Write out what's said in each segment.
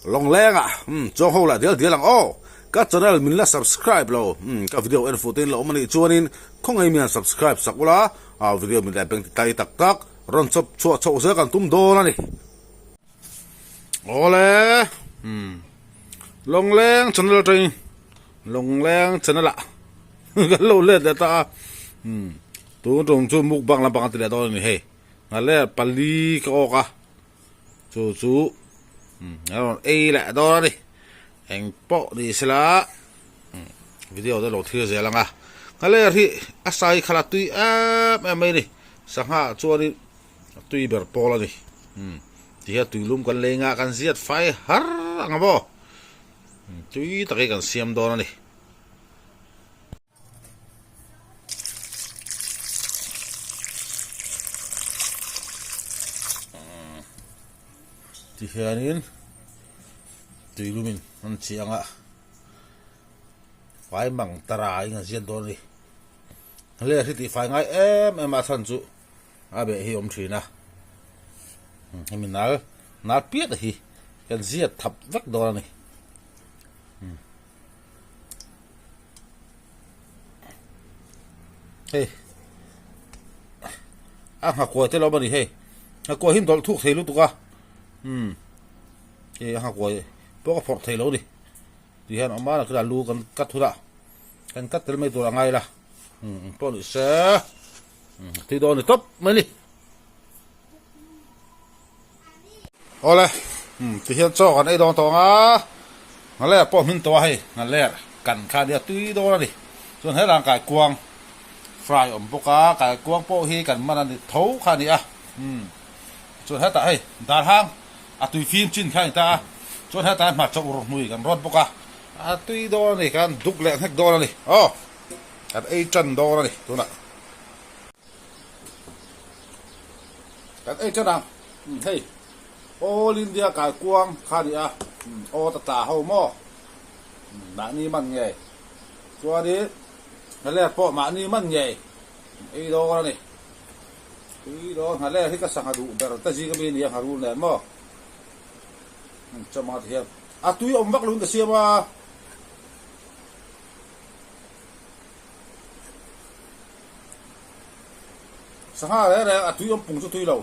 Lawngleng ah umm chuang ho lah dial dial ang aw. Ka channel min la subscribe lo umm ka video en fuh te in la awm a nih chuanin khawngaih mian subscribe sak ula ah video min leh beng ti tai tak tak rawn chawp chhuah chhoh zel kan tum dawn a ni. Awle umm Lawngleng channel atangin Lawngleng channel ah kan lo let leh ta a umm tun tum chu mukbang lampang a ti leh dawn a ni hei nghalel pali ka awk a. Chu chu a rawn ei leh dawn a ni. Eng pawh ni sela video te lo thlir zel ang a. Nghaler hi a sai khalh a tui em em mai a ni. Sangha chuanin a tui ber pawl a ni. Tihian tuilum kan lei nga kan ziat fai har ang a maw. Tui takin kan siam dawn a ni. Tihianin tuilumin an chiang a fai mang tara in an ziat dawn a ni hle hri tih fai ngai em em a chhan chu a beh hi a awm thin a hemi nal nal piat hi kan ziat thap vek dawn a ni. Hei a nghakuai te lo awm a ni hei nghakuai hi dawlh thuk thei lutuk a umm hei a nghakuai pawh ka phawrh thei lo a ni ti hian awm a nakina lu kan cut hunah kan cut tel mai tur a ngai la umm engpawh ni se tui dawn a ni tawp mai a ni. Awle tihian chaw kan ei dawn tawh ang a, nghaler pawh hmin tawh a hei nghaler kan kha nia tui dawn a ni. Chuan helai kaikuang fry awm bawk a, kaikuang pawh hi kan man a ni tho kha a ni a, chuan hetah hei darhang a tui fim chin kha a ni ta a, chuan hetah hmarcha ur hmui kan rawt bawk a, a tui dawn a ni kan duk leh nghek dawn a ni aw kan ei tan dawn a ni tunah. Kan ei tan ang hei All India kaikuang kha a ni a aw ta tla ho maw mahni man ngei chuanin nghaler pawh mahni man ngei ei dawn a ni tui dawn nghaler hi ka sangha duh ber ta zing ami a ni a ngharul nen maw chama ti hian a tui awm vak lovin ka siam a. Sangha reng reng a tui awm pung chu tui lo.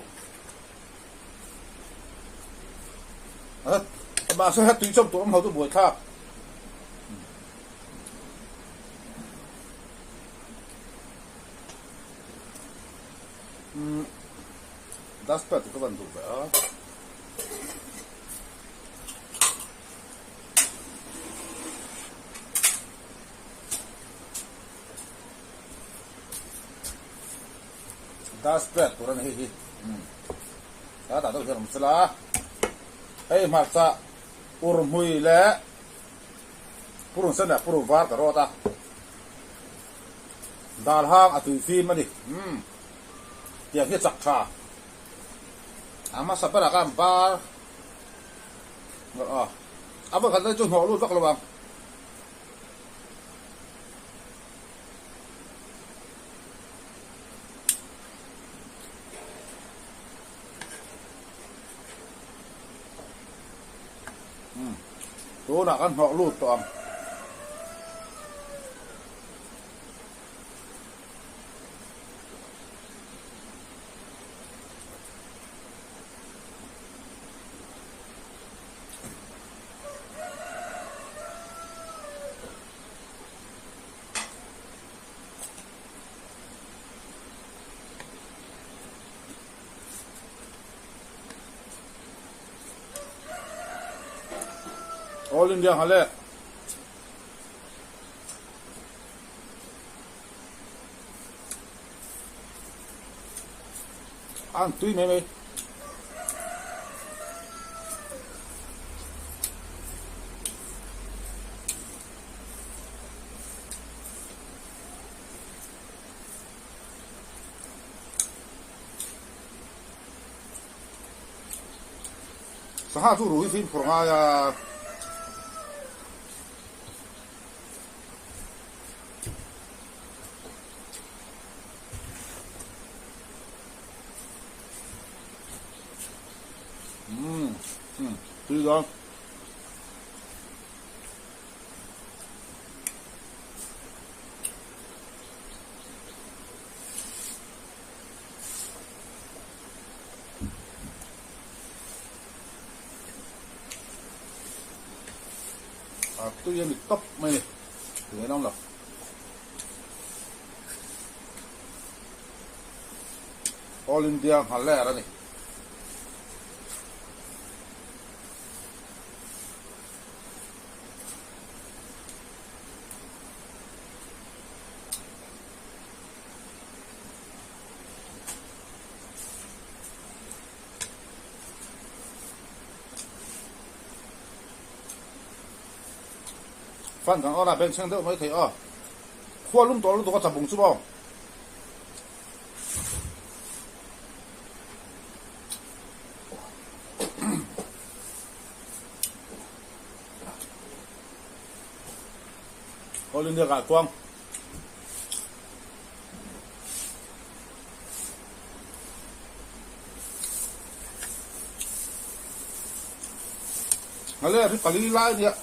Mahse he tui chawm tur awm ho chu buai thlak. Dustpad ka van duh ve a. Dustbag tur a ni hei hi ta tah deuh hian awm sela hei hmarcha ur hmui leh purun sen leh purun var ka rawt a dal hang a tui fim a ni tiang hi a chak tha a hmasa berah khan bar a vawikhat chu hnawh lut vak lo ang. Tunah kan hnawh lut tawh ang. All India hale. An tui mai mai. Sangha chu rui fimkhur ngai a. Umm tui dawn. A tui a ni tawp mai a ni. Tui an awm lo. All India nghaler a ni. Fan kan on a bengchheng deuh mai thei aw. Khua lum tawh lutuk a tlabung chu maw. All India kah kuang. Ngale ri pali lai nia.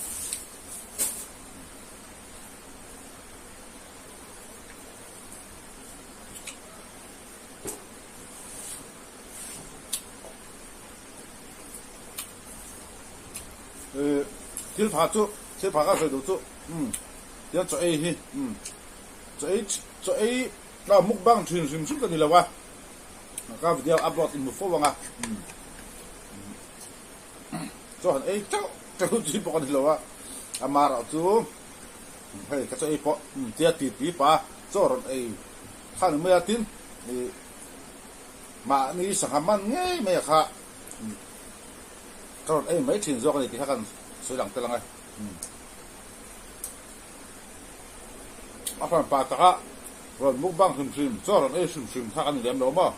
Thil pha chu thil pha ka sawi duh chu umm tiang chaw ei hi umm chaw ei chaw ei a mukbang thin hrim hrim ka ni lo a ka video upload in hmu fo ang a umm chaw han ei teuh teuh chi pawh ka ni lo a amaherawh chu hei ka chaw ei pawh umm tia ti ti pa chaw rawn ei kha ni mai a tin ih mahni sangha man ngei mai a kha. Ka rawn ei mai thin zawk a ni tih kha kan sawi lang tel ang e. A hran pa taka rawn mukbang hrim hrim chaw rawn ei hrim hrim kha kan ni lem lo maw?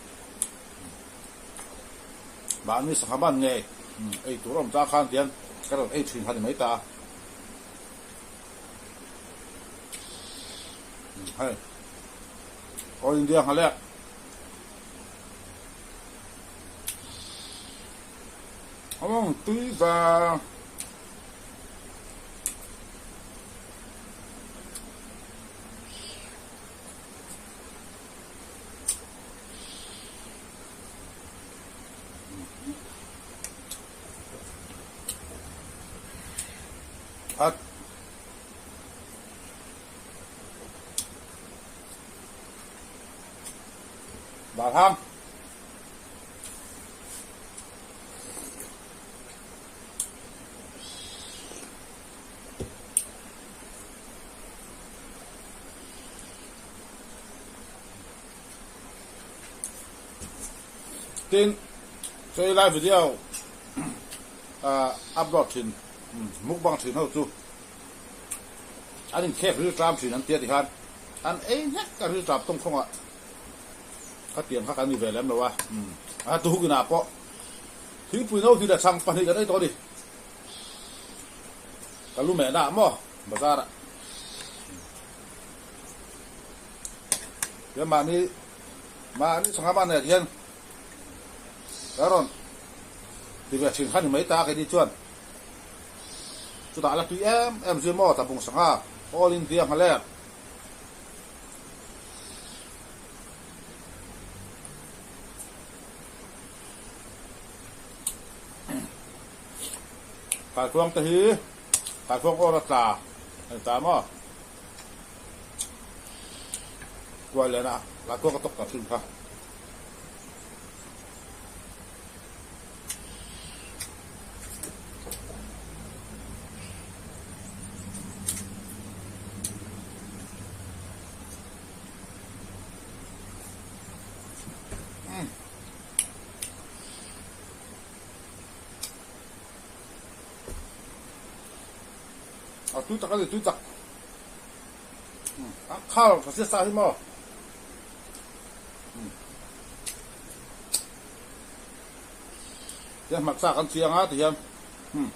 Mahni sangha man ngei ei tur awm ta khan tian ka rawn ei thin kha ni mai ta a. Hei All India nghalek. Awng tui va. At Vào thăm. Tin, chei lai video upload thin mukbang thin ho chu an inkhek riltram thin an tia ti khan an ei nghek a riltram tawngkhawng ah Khatiang kha kan ni ve lem lo a, a tu inah pawh thingpui no hi la chhang pahnih kan ei tawh a ni. Ka lu mehna ah maw bazar ah. Hian mahni mahni sangha man nen hian ka rawn ti ve thin kha ni mai ta keini chuan chutah la tui em em zui maw tlabung sangha All India nghalek. Kaikuang te hi kaikuang awr a tla a ni ta maw? Kuai leh na kaikuang a tawk ta thin kha. A tui tak a ni tui tak a khal ka hria sa hi maw. Tiang hmarcha kan chiang a ti hian umm.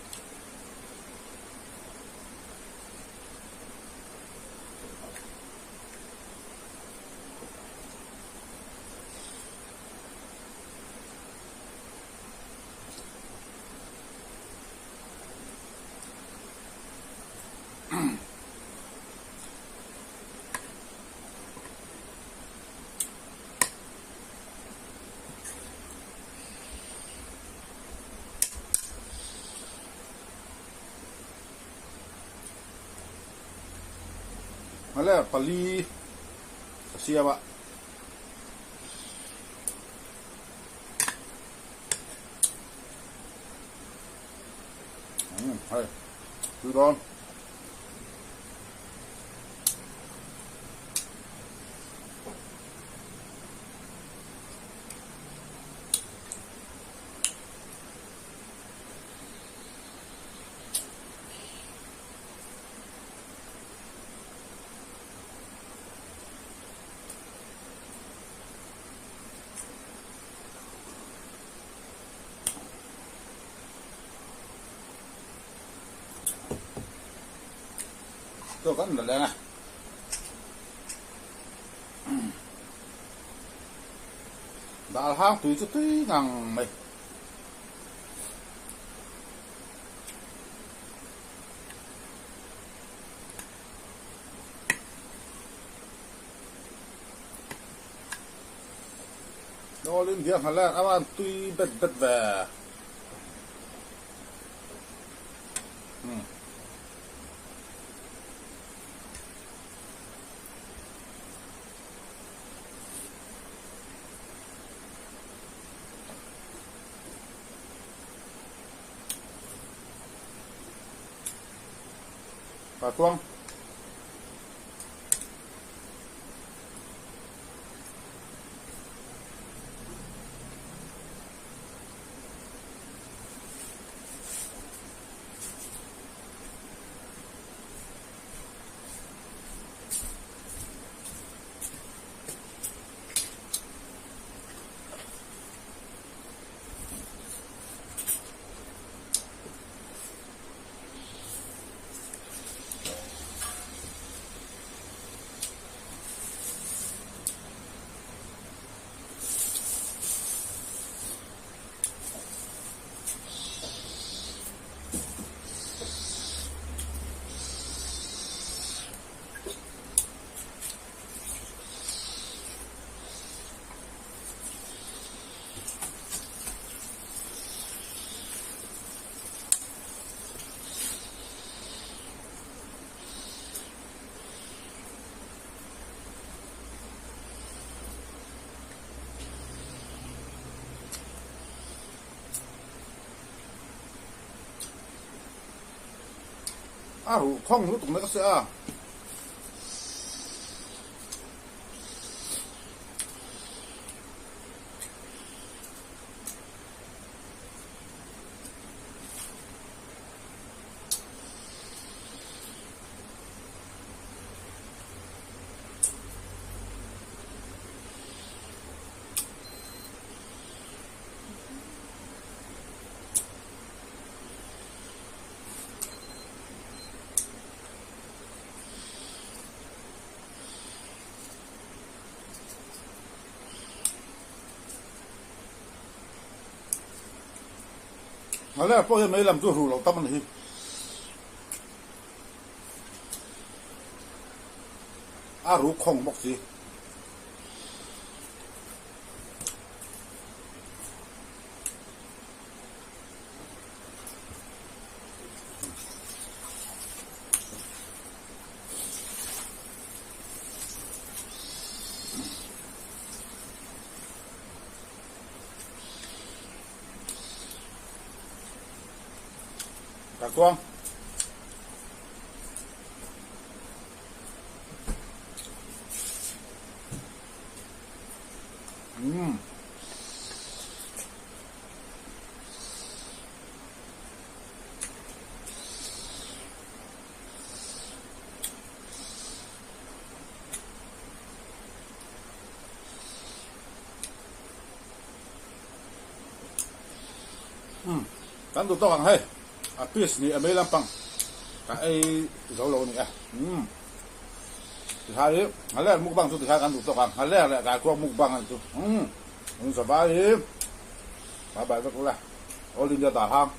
Nghaler pali ka siam a. Umm hei tui dawn. Chaw kan la leng a. Dal hang tui chu tui ngang mai. All India nghalak a van tui bet bet ve. Hmm. Kaikuang. A ruh khawng lutuk mai ka hria a. Nghalek pawh hian mei lam chu hru lo tam a ni hi. A ruk khawng bawk si. Kakuang. Umm. Umm kan duh tawk ang hei a piece ni a mei lampang ka ei zo lo a ni e umm tihai hi nghaler mukbang chu tihai kan duh tawk ang nghaler leh kaikuang mukbang a ni chu umm an zavai hi bye bye vek ula all India dah hang.